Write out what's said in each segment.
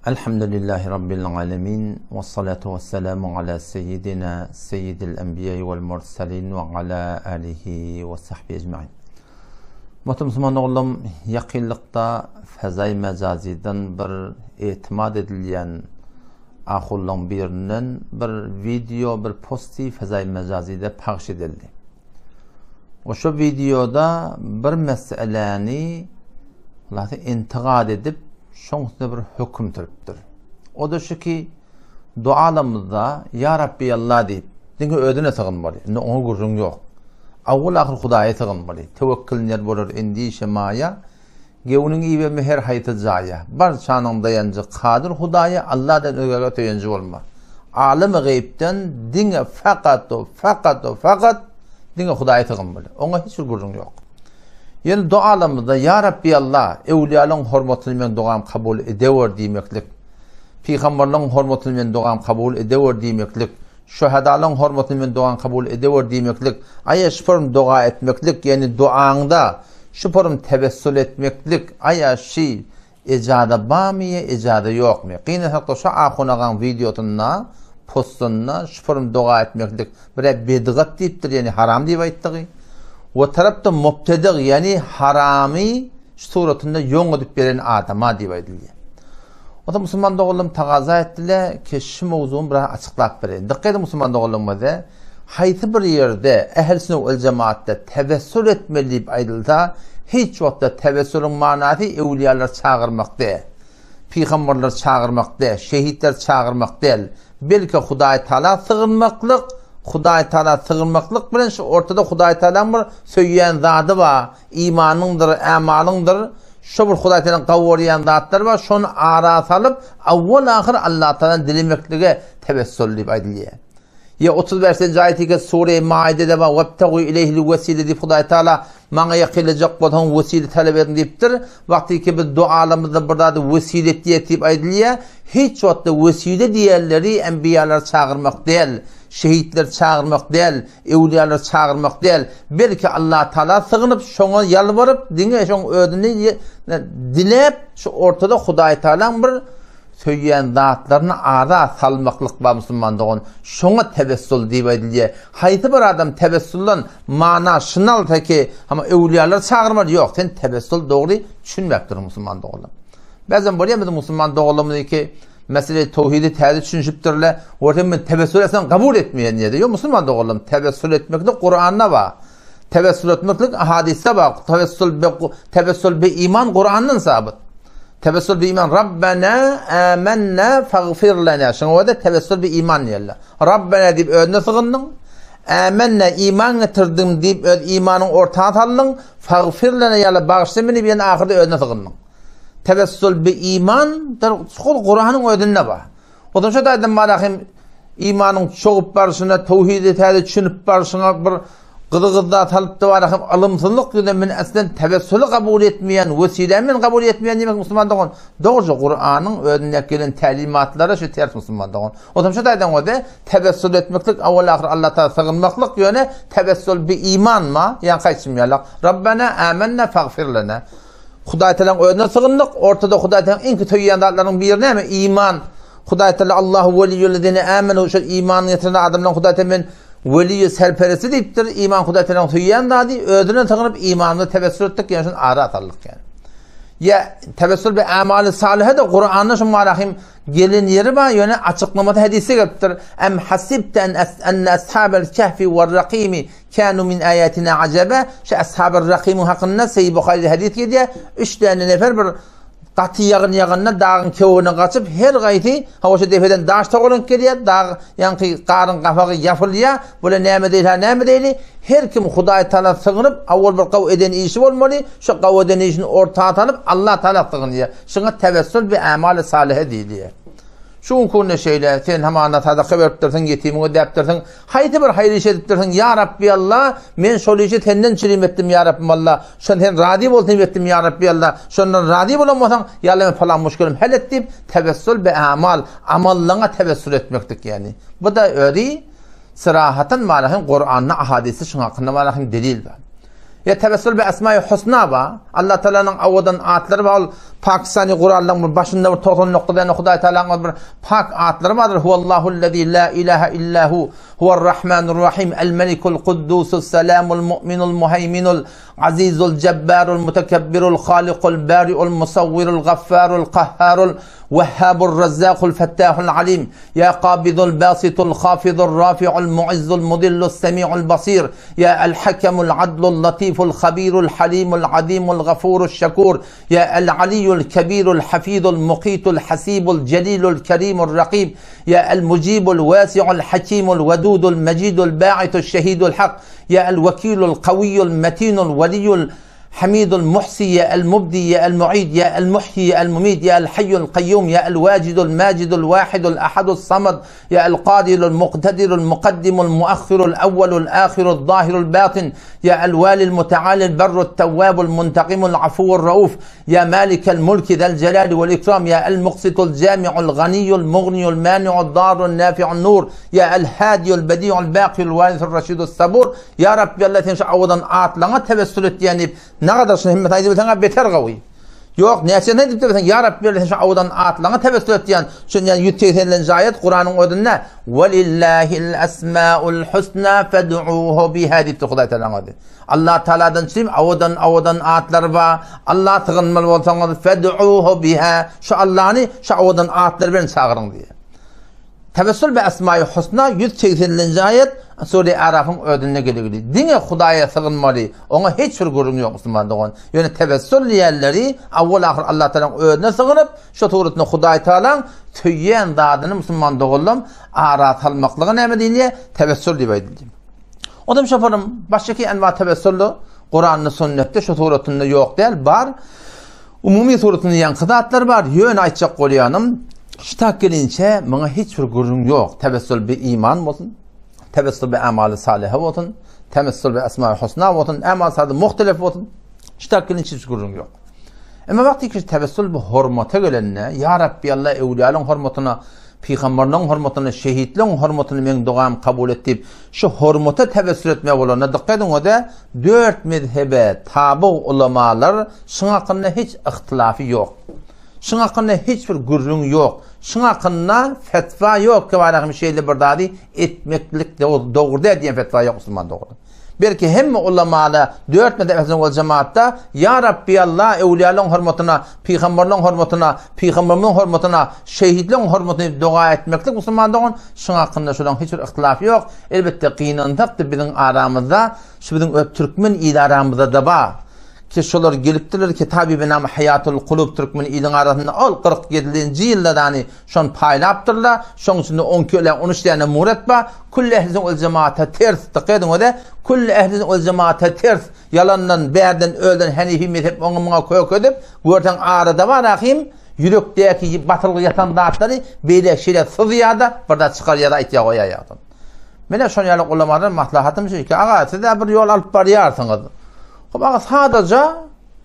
Elhamdülillahi Rabbil alemin. Ve salatu ve selamu ala seyyidina seyyidil enbiya vel mursalin ve ala alihi ve sahbihi ecmain. Muhterem musulman oglum, ýakynlykda Fezaý Mejazydan bir etimat edilýän ahullaň birinden bir wideo, bir posty Fezaý Mejazyda pagş edildi. Oşo wideoda bir meseläni hulasy intigat edip, şoň üstüne bir höküm sürüpdir. O-da şu ki, dualamyzda Ýa Rabbi Alla diýip, diňe özüne sygynmaly. Indi oňa gürrüň ýok. Awwal-ahyr Hudaýa sygynmaly. Tewekkül ner bolar endişe maýa, Gewniň ibemi her haýsy jaýa. Barçanyň daýanjy Kadyr Hudaýa, Alladan özgäge söýenji bolma. Alamy geýipden diňe fakat we fakat we fakat diňe Hudaýa sygynmaly. Oňa hiç bir gürrüň ýok. Ýöne dogalarymyzda Ýa Rabbi Alla, öwliýalaryň hormatyny meň dogam kabul edewer diýmeklik, pygamberleriň hormatyny meň dogam kabul edewer diýmeklik, şöhedalaryň hormatyny meň dogam kabul edewer diýmeklik, aýa şu form doga etmeklik, ýagny dogaňda şu form tewessül etmeklik, aýa şi Ejaza bamy ýa ejaza ýokmy? Gynansakda şo Ahun agaň wideosynda, postunda şu form doga etmeklik birä bedgat diýipdir, ýagny haram diýip aýtdygy. We tarapda mubtedig, ýagny haramy şu suratynda ýoň edip beren adama diýip aýdylýar. Onda musulman doganlarym tagaza etdiler ki şu mowzugyny biraz açyklap bereýin. Dykgat ediň musulman doganlarym bize. Haýsy bir ýerde Ähl-Sünnet wel Jemaatda tewessül etmeli diýip aýdylsa, hiç wagtda tewessüliň manasy öwliýalary çagyrmak däl, pygamberleri çagyrmak däl, şehitleri çagyrmak däl, belki Hudaý Taala sygynmaklyk, Hudaý Taala sygynmaklyk bilen şu ortada Hudaý Taalaň bir söýýän zady bar, imanyňdyr, ämalyňdyr, şo bir Hudaý Taalaň gawy görýän zatlary bar, şony ara salyp, awwal-ahyr Allah Taaladan dilemeklige tewessül diýip aýdylýar. Ýa 35-nji aýaty Sure-i Maidede bar, Webtegu ileýhil wesile diýip Hudaý Taala maňa ýakynlajak bolsaň wesile talap ediň diýipdir. Wagtyky biz dualarymyzda bir zady wesile etýär diýip aýdylýar. Hiç wagtda wesile diýenleri enbiýalary çagyrmak däl, şehitleri çagyrmak däl, öwliýalary çagyrmak däl. Belki Allah Taala sygynyp, şoňa ýalbaryp, diňe şoň özüni diläp, şu ortada Hudaý Taalaň bir Söýýän zatlaryny ara salmaklyk bar musulman dogan. Şoňa tewessul diýip aýdylýar. Haýsy bir adam tewessuldan mana şuny alsa ki, hama öwliýalary çagyrmaly, ýok, sen tewessul dogry düşünmäpdirsiň musulman doganlar. Bäzem bolýar biziň musulman doganlarymyz ki, mesele towhidi täze düşünişipdirler, görseň men tewessul etsem kabul etmeýän diýýär. Ýok musulman doganlarym, tewessul etmeklik Kuranda bar. Tewessul etmeklik hadysda bar. Tewessul be tewessul be iman Kurandan sabyt. Tewessul bi iman Rabbena amennä fagfir lena. Şoňa görä tewessul bi iman diýerler. Rabbena diýip özüne sygyndyň. Amennä iman getirdim diýip öz imanyň orta saldyň. Fagfir lena ýaly bagyşla meni diýen ahyrda özüne sygyndyň. Tewessul bi iman şol Kuranyň özünde bar. Ondan şo taýdan malahym imanyň çogup barşyna, towhide täze düşünip barşyňa bir gyzy-gyzda salyp da barahym ylymsyzlyk ýüzünden men aslen tewessüli kabul etmeýän, wesiläni men kabul etmeýän diýmek musulman dogan. Dogruja Kuranyň özündäki gelen tälimatlara şu ters musulman dogan. Ondan şo taýdan bolsa tewessül etmeklik awal-ahyr Allah Taala sygynmaklyk ýöne tewessül bi iman ma, ýa gaýtşym ýalak. Rabbana amanna fagfir lana. Hudaý Tagalaň özüne sygyndyk. Ortada Hudaý Tagalaň iň söýýän zatlarynyň biri näme? Iman. Hudaý Tagala Allahu weliýullezine amenu şol iman getiren adamlaryň Hudaý Tagala men weliýi serperesti diýipdir. Iman Hudaý Tagalaň söýýän zady. Özüne sygynyp imanyna tewessül etdik, ýa şony ara saldyk ýani. Ýa tewessül bi amali salihe de Kuranda şu marahim gelen ýeri bar, ýöne açyklamasy hadisde gelipdir. Em hasibte en enne ashabel kehfi we rakimi Kanu min ayatina ajaba, şu Ashabyr Rakymyň hakynda Seýid Buharyda hadys gelýär. Üç däne nefer bir gaty ýagyn ýaganda dagyň kewine gaçyp, her gaýsy hawa şu depeden daş togalanyp gelýär, dag ýaňky garyň gapagy ýapylýar. Bula näme diýilha, näme diýili? Her kim Hudaý Taala sygynyp, awwal bir gaw eden işi bolmaly, şu gaw eden işini orta salyp, Allah Taala sygynýar. Şuňa tewessül bi amali salihe diýilýär. Şu günki günde şeýle, sen hamana sadaka beripdirsiň, ýetimiňi ödäpdirsiň, haýsy bir haýyr iş edipdirsiň, Ýa Rabbi Alla, men şol işi senden çirim etdim, Ýa Rabbim Alla, şony sen razy bolsun diýip etdim, Ýa Rabbi Alla, şondan razy bolan bolsaň, Ýa Alla men falan muşkilim hal et diýip, tewessül bi amal, amallaňa tewessül etmeklik ýagny. Bu-da özi syrahatan bar hem Kuranda, ahadysda şuň hakynda bar hem delil bar. Ýa tewessül bi esmai husna bar. Allah Taalanyň owadan atlary bar. Ol Pakistany Kuranlaryň bir başynda bir 99 däne Hudaý Taalanyň bir pak atlary bardyr. Huwallahu-llazi la ilaha illa hu. Huwar-Rahmanur-Rahim, El-Melikul Kuddusus Selamul Mu'minul Muheýminul Azizul Jebbarul Mutekebbirul Halikul Bariul Musawwirul Gaffarul Kahharul Wehhabur Razzakul Fettahul Alim. Ýa Kabidul Basitul Hafizur Rafiul Muizzul Mudillus Semiul Basir. Ýa El-Hakemul Adlul Latiful Habirul Halimul Azimul Gafurus Şekur. Ýa El-Aliyyul Kebirul Hafizul Mukitul Hasibul Jelilul Kerimur Rakib. Ýa El-Mujibul Wasiul Hakimul Wedudul Mecidul Baituş Şehidul Hak. Ýa El-Wekilul Kawiyyul Metinul Weliyul Hamidul Muhsi Ýa El-Mubdi Ýa El-Muid Ýa El-Muhyi Ýa El-Mumit Ýa El-Hayyul Kayyum Ýa El-Wacidul Macidul Wahidul Ahadus Samad Ýa El-Kadirul Muktedirul Mukaddimul Muahhirul Awwalul Ahirul Zahirul Batin Ýa El-Walil Mutealil Berrut Tewwabul Muntakimul Afuwur Rauf Ýa Malikel Mulki Zel Jelali wel Ikram Ýa El-Muksitul Jamiul Ganiýul Mugniýul Mani'ud Darrun Nafi'un Nur Ýa El-Hadiýul Bedi'ul Bakyul Warisul Raşidus Sabur Ýa Rabbi Allah sen şu owadan atlaňa tewessül etýän diýip, nagadar şuny hemmesini aýdyp bilseň-ä beter gowy. Ýok, näçesini aýdyp bilseň, Ýa Rabbi Allah sen şu owadan atlaňa tewessül etýän. Şun ýaly 180-lenji aýat Kuranyň özünde Welillahil esmaul husna fed'uhu biha diýipdir Hudaý Tagalaň özi. Allah Tagaladan çyn owadan owadan atlar bar. Allah sygynmaly bolsaňyz fed'uhu biha şu Allany şu owadan atlar bilen çagyryň diýýär. Tewessül bi esmai husna 180-nji aýat Sure Arafyň özünde geligili. Diňe Hudaýa sygynmaly, oňa hiç bir gürrüň ýok musulman dogan. Ýöne tewessül diýenleri awwal ahyr Allah Tagalaň özüne sygynyp, şu suratynda Hudaý Tagalaň söýýän zadyny musulman doganlam ara salmaklyga näme diýilýär? Tewessül diýip aýdylýar. Odam şoparym başga enwa tewessül Kuranda sünnetde şu suratynda ýok däl, bar. Umumy suratynda ýaňky zatlar bar, ýöne aýtjak bolýanym, şu tak gelinçe muňa hiç bir gürrüň ýok. Tewessül bi iman bolsun, tewessül bi amaly salyha bolsun, tewessül bi esma husna bolsun, amal salyh muhtelif bolsun. Şu tak gelinçe hiç gürrüň ýok. Emma wagty ki tewessül bi hormata gelende, ýa Rabbi Allah öwliýalaryň hormatyna, pygamberleriň hormatyna, şehitleriň hormatyna meň dogam kabul et diýip, şu hormata tewessül etme bolanda dykgat ediň o-da Dört mezhebe taby ulamalar şuň hakynda hiç yhtylafy ýok. Şuň hakynda hiç bir gürrüň ýok. Şuň hakynda fetwa ýok ki barahym şeýle bir zady etmeklik dogry däl diýen fetwa ýok musulman dogry. Belki hemme ulamala dört mezhep ehli wal jemaatda ýa Rabbi Allah öwliýalaryň hormatyna, pygamberleriň hormatyna, pygamberimiziň hormatyna, şehitleriň hormatyna doga etmeklik musulman dogan şuň hakynda şolaryň hiç bir yhtylafy ýok. Elbetde gynansak-da biziň aramyzda şu biziň öz türkmen il aramyzda-da bar. Ki şolar gelipdirler kitaby binam Haýatul Kulub türkmen iliň arasynda ol 47-nji ýylda dany şony paýlapdyrlar. Şoň içinde 12 ýa 13 däne muret bar. Külli ehli ol jemaata ters dykgat ediň öde. Külli ehli ol jemaata ters ýalandan bärden öden Hanifi mezhep oňa muňa kök edip görseň arada bar ahim ýürekdäki batylgy ýatan zatlary beýle şeýle syzýar-da bir zat çykarýar-da aýtýar goýaýar. Mene şon ýaly ulamadan maslahatym şu ki, aga siz-ä bir ýol alyp barýarsyňyz. Hop aga sadaja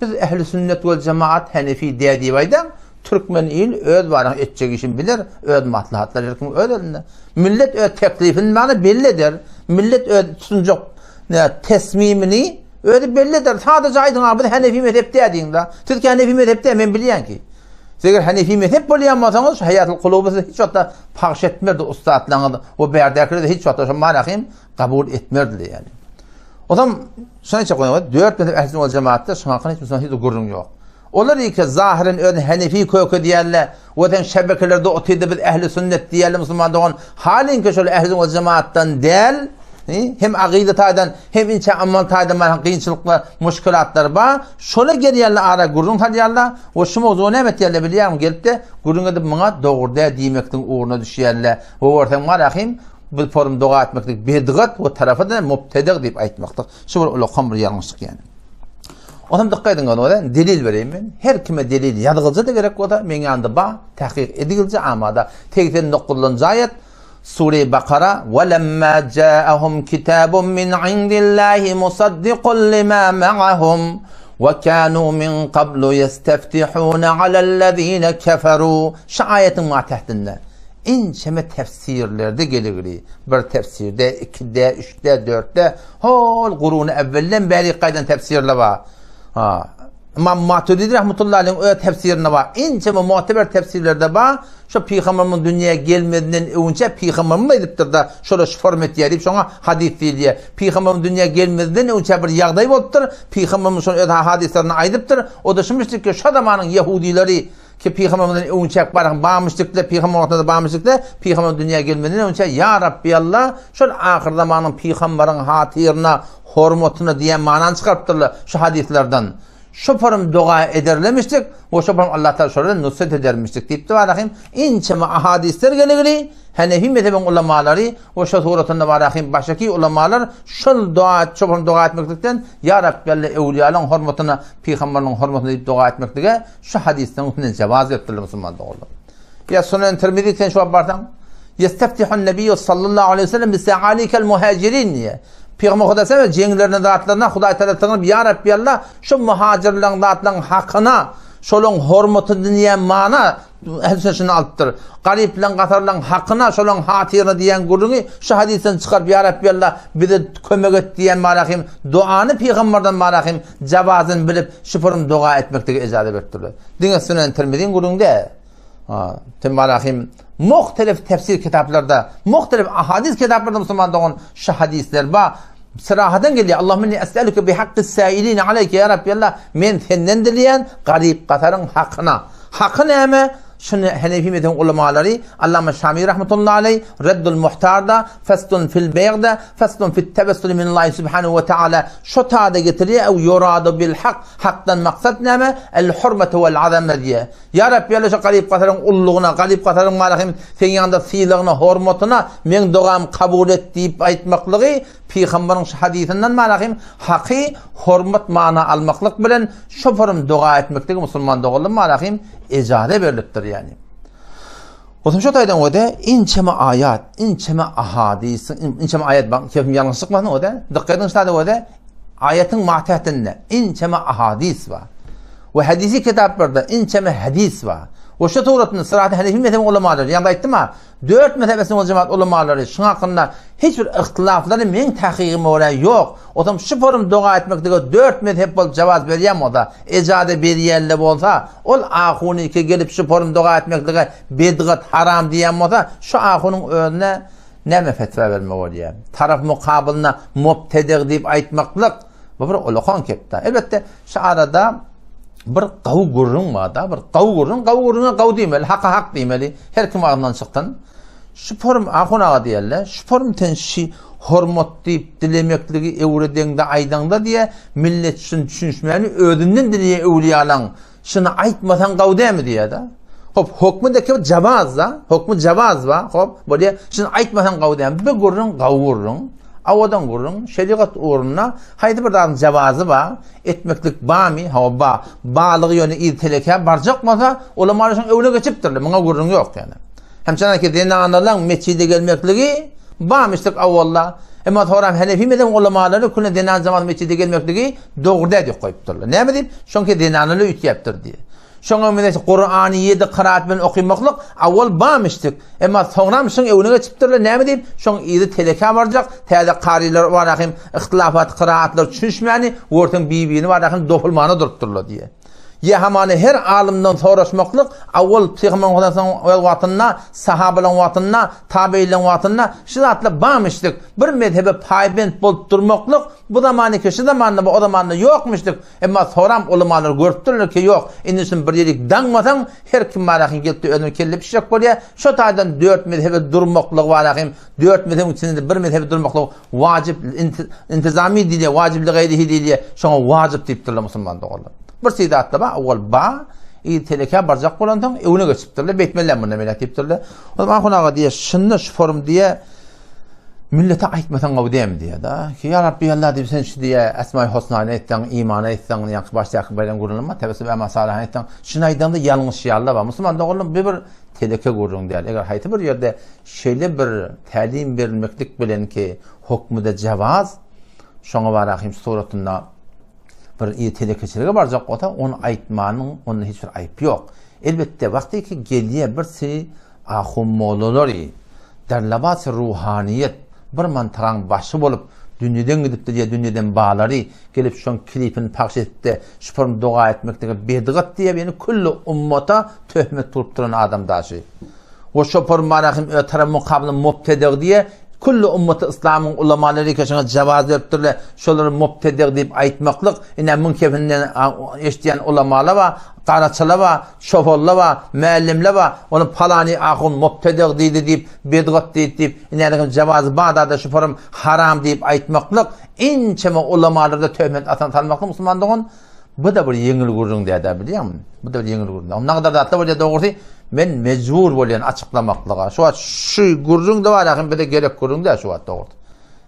biz ehli sünnet we jemaat Hanefi diýe diýip aýdaň, türkmen il öz baryň etjek işini biler, öz maslahatlary her kim öz elinde. Millet öz teklifini bana belli eder. Millet öz tutunjak ne tesmimini özi belli eder. Sadaja aýdyň aga biz Hanefi mezhep diýe diýiň-de. Siz ki Hanefi mezhep diýe men bilýän ki. Siz eger Hanefi mezhep bolýan bolsaňyz, şu Haýatul Kuluby siz hiç wagtda pagş etmerdi ussatlaryňyz we bärdäkiler hiç wagtda şu manahym kabul etmerdiler ýani. Ozam şony aýtjak bolýan, dört mezhep ähli wal jemaatda şuňa hakynda hiç bir hiç gürrüň ýok. Olar ýeke zahyren özüni Hanefi köke diýerler we sen şebekelerde otyrda biz ähli sünnet diýerler musulman dogan halinki şol ähli wal jemaatdan däl hem agyda taýdan hem inçe amal taýdan bar kynçylyklar, muşkilatlar bar. Şola gelýärler ara gürrüň salýarlar we şu mowzuga näme etýärler bilýärmi gelip-de gürrüň edip muňa dogry däl diýmekligiň ugruna düşýärler. We görseň bar ahim bu forum doga etmeklik bedgat we tarapy-da mubtedig diýip aýtmaklyk. Şu bir ulakan bir ýalňyşlyk ýani. Onam dykgat ediň ony, delil bereýin men. Her kime delil ýazgylyja-da gerek bolsa, meň ýanymda bar, tahkyk edilje amada 89-njy aýat Sure Bakara, Welemma ja'ahum kitabun min indillahi musaddiqun lima ma'ahum we kanu min qablu yesteftihuna alellezine keferu. Şu aýatyň ma tähtinde. Ençeme tefsirlerde geligli. Bir tefsirde, ikide, üçde, dörtde, hol guruny äwwelden bäri gaýdan tefsirler bar. Ha. Ymam Maturidi rahmetullahi aleyhiň öz tefsirinde bar. Ençeme muteber tefsirlerde bar. Şo pygamberimiň dünýä gelmezinden öňünçä pygamberimiz aýdypdyr-da, şola şu form etýär diýip, şoňa hadys diýilýär. Pygamberimiz dünýä gelmezinden öňünçä bir ýagdaý bolupdyr. Pygamberimiz şony öz hadyslarynda aýdypdyr. O-da şumyşdyr ki, şo zamanyň ýehudileri ki pygamberimizden öňünçäk bar bamyşdykda, pygamber wagtynda bamyşdykda, pygamber dünýä gelmezinden öňünçä ýa Rabbi Alla, şol ahyr zamanyň pygamberiň hatyryna, hormatyna diýen manany çykarypdyrlar şu hadyslardan. Şu form doga ederlemişdik we şu form Allah Taala şolara nusret edermişdik diýipdi barahym. Inçeme ahadisler geligili Hanefi mezhebiň ulamalary we şo suratynda barahym başaki ulamalar şol doga şu form doga etmeklikden Ýa Rabbi Alla öwliýalaryň hormatyna, pygamberiniň hormatyna diýip doga etmeklige şu hadysdan üstünden jawaz beripdirler musulman doganlar. Ýa Sunan Tirmizi sen şu barsaň Ýesteftihun Nebiýu sallallahu aleýhi we sellem bi sa'alikel muhajirin diýe. Pygamber Hudaý sen jeňlerine zatlaryna Hudaý Taala sygynyp ýa Rabbi Alla şu muhajirleň zatlaryň hakyna şolaň hormaty diýen mana hepsini şunu alypdyr. Garyplaň gasarlaň hakyna şolaň hatyryna diýen gürrüňi şu hadysdan çykaryp ýa Rabbi Alla bize kömek et diýen mana hem duany pygamberden mana hem jawazyn bilip şu form doga etmeklige ejaza beripdirler. Diňe Sunan Tirmiziň gürrüňi däl. Tüm muhtelif tefsir kitaplarda, muhtelif ahadis kitaplarda musulman dogan şu hadisler ba. Sırahadan gelýär. Allahümme inni es'eluke bi hakkis sailin aleyke ya Rabbi Allah. Men senden dileýän garyp gasaryň hakyna. Haky näme? Şuny Hanefi mezhebiň ulamalary Allama Şami rahmetullahi aleyh Reddul Muhtarda, Faslun fil Beýgde, Faslun fit Tevessuli minallahi subhanahu we taala şu tada getirýär. Ew yuradu bil hak. Hakdan maksat näme? El hurmete vel azame diýär. Ýa Rabbi, ýa şu garyp-gasaryň ullugyna, garyp-gasaryň malahym Seň ýanyňda sylagyna, hormatyna meň dogamy kabul et diýip aýtmaklygy Pygambaryň şu hadysyndan malahym haky hormat mana almaklyk bilen şu forum doga etmekligi musulman doganlar malahym ejaze berlipdir ýani. Otam şu taýdan öde inçeme aýat, inçeme ahadys, inçeme aýat bak, kefim ýalňyş çykmasyn öde. Dykgat ediň şu taýda öde. Aýatyň matätinde inçeme ahadys bar. We hadisi kitaplarda inçeme hadis bar. We şu suratynda Syraty Hanefi mezhebiň ulamalary, ýaňy aýtdym-a, dört mezhebesiniň jemaat ulamalary şuň hakynda hiç bir yhtylaflary meň takygyma görä ýok. Otam şu forum doga etmeklige dört mezhep bolup jawaz berýän bolsa, ejaza berýänle bolsa, ol ahunyky gelip şu forum doga etmeklige bedgat, haram diýýän bolsa, şu ahunyň özüne Näme fetwa bermek bolýar? Tarap mukabylyna mubtedig diýip aýtmaklyk, bu bir ulakan kepde. Elbetde, şu arada bir gawy gürrüň bar-da, bir gawy gürrüň, gawy gürrüňe gawy diýmeli, haka hak diýmeli. Her kim agzyndan çykdan. Şu forum ahun aga diýerler, şu forum sen şi hormat diýip dilemekligi öwredeňde aýdaňda diýe, millet şuny düşünişmäni özünden dileýär öwlüýalaň. Şuny aýtmasaň gawy dämi diýýär-de. Hop, hokmy da kim jawaz-da, hokmy jawaz ba, hop, bolýar. Şuny aýtmasaň gawy dämi? Bu gürrüň gawy gürrüň. Awadan gürrüň, şerigat ugrunda haýsy bir zadyň jawazy ba, etmeklik bamy? Hawa, ba. Balygy ýöne yz telekä barjak bolsa, ulamalar şoň öwüne geçipdirler. Muňa gürrüň ýok ýöne. Hemçenaki zenanalaň mesjide gelmekligi bamyşdyk awwalda. Emma soram Hanefi mezhebiň ulamalary küle zenan jemaat mesjide gelmekligi dogry däl diýip goýupdyrlar. Näme diýip? Şoňki zenanalar üýtgäpdir diýip. Şoňa meňzeş Kurany ýedi kyraat bilen okymaklyk awwal bamyşdyk. Emma soňram şoň öwüne geçipdirler. Näme diýip? Şoň yzy telekä barjak, täze karylar barahym yhtylafat kyraatlar düşünişmäni, görseň bir-birini barahym dopulmana durupdyrlar diýip. Ýa hamana her alymdan soraşmaklyk awwal pygamberimiz soň öz wagtynda, sahabalaryň wagtynda, tabeýinleriň wagtynda şu zatlar bamyşdyk. Bir mezhebe paýbent bolup durmaklyk bu zamanyky şu zamanda bu o zamanda ýokmuşdyk. Emma soram ulamalar görüpdirler ki ýok, indi şuny bir ýerik daňmasaň her kim barahym gelipde özüne kelle pişjek bolýar. Şo taýdan dört mezhebe durmaklyk barahym, dört mezhebiň içinde bir mezhebe durmaklyk Wajyp intizami diýilýär, wajyp li gaýrihi diýilýär. Şoňa wajyp diýipdirler musulman doganlar. Bir sidatda bar, owal ba, i telekä barjak bolansoň öwüne geçipdirler, beýtmeliler mundan beýläk diýipdirler. O zaman ahun aga diýýär, şunda şu forum diýýär, millete aýtmasaň gowy dämi diýýär da. Ki ýa Rabbi Allah diýip sen şu diýýär, Esma-i Husnany aýtsaň, imany aýtsaň, ýaňky başdaky beren gürrüňim bar, tebessüm äma salyhany aýtsaň, şuny aýdaňda ýalňyşýarlar bar. Musulman doganlar bu bir teleke gürrüň däl. Eger haýsy bir ýerde Şeýle bir tälim berilmeklik bilen ki, hokmuda jawaz, şoňa bara hem suratynda bir ýer telekeçilige barjak bolsa, ony aýtmanyň onda hiç bir aýyp ýok. Elbetde, wagty ki gelýär bir si. Ahun-mollalary, derlebas ruhanyýet, bir mantagaň başy bolup, dünýeden gidipdir ýa dünýeden balary gelip şoň klipini pagş edipde, şu form doga etmeklige bedgat diýip, ýene külli ummata töhmet bolup duran adam daşy. We şo form barahym ö tarap mukabyly mubtedig diýe, külli ummaty yslamyň ulamalary ke şoňa jawaz beripdirler, şolary mubtedig diýip aýtmaklyk, ine muň kefinden eşidýän ulamala bar, garaçyla bar, Çopanla bar, mälimle bar, ony palany ahun mubtedig diýdi diýip, bedgat diýdi diýip, inäniňem jawazy bar-da şuparam haram diýip aýtmaklyk, ençeme ulamalarda töhmet astyna salmaklyk musulman dogan, bu-da bir ýeňil gürrüň däl-dä bilýäňmi? Bu-da bir ýeňil gürrüň däl. Nagdar zatlar bolýar dogrusy, men mejbur bolýan açyklamaklyga. Şu wagt şu gürrüň-de bar, ahym bize gerek gürrüň däl şu wagt dogrusy.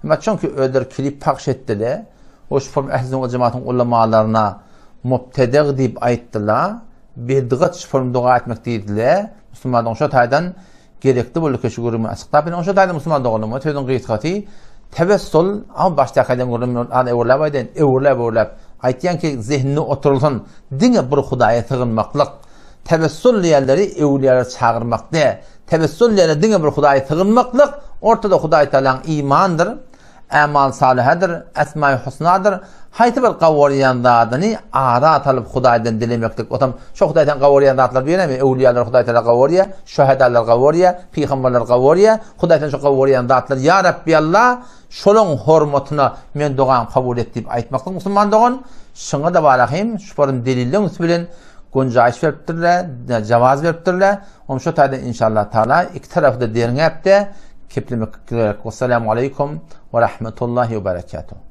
Emma çünki özleri klip pahş etdiler, o şuparam ähli sünnet we jematyň ulamalaryna Mubtedeg diýip aýtdylar, bedgat şypyrym doga etmek diýdiler. Musulman dogan şo taýdan gerekli boldy ki şu gürrüňi açyklap berýän. Şo taýdan musulman doganlarym sözüň gysgasy tewessul, ama başdaky aýdan gürrüňimi az öwürläp aýdaýyn, öwürläp öwürläp aýtýan ki zehninde oturylsyn diňe bir Hudaýa sygynmaklyk. Tewessul diýenleri öwlüýalara çagyrmak däl. Tewessul diýenleri diňe bir Hudaýa sygynmaklyk, ortada Hudaý Tagalaň imandyr. Ämal salyhadyr, Esmaýy husnadyr, haýsy bir gawarýan zadyny ara salyp Hudaýdan dilemeklik bolsam, şo Hudaýdan gawarýan zatlar bu ýeremi? Öwlüýalar Hudaý Tagala gawarýar, şöhedalar gawarýar, pygamberler gawarýar, Hudaýdan şo gawarýan zatlar ýa Rabbi Alla, şolaň hormatyna men dogamy kabul et diýip aýtmaklyk musulman dogan, şyňa-da barahym şuparyň delilleň üsti bilen gonjaýyş beripdirler, jawaz beripdirler. Onuň şo taýdan inşallah taala iki tarapy-da derňäp-de keplemek gerek. Wessalamu aleýkum we rahmetullahi we berekatuh.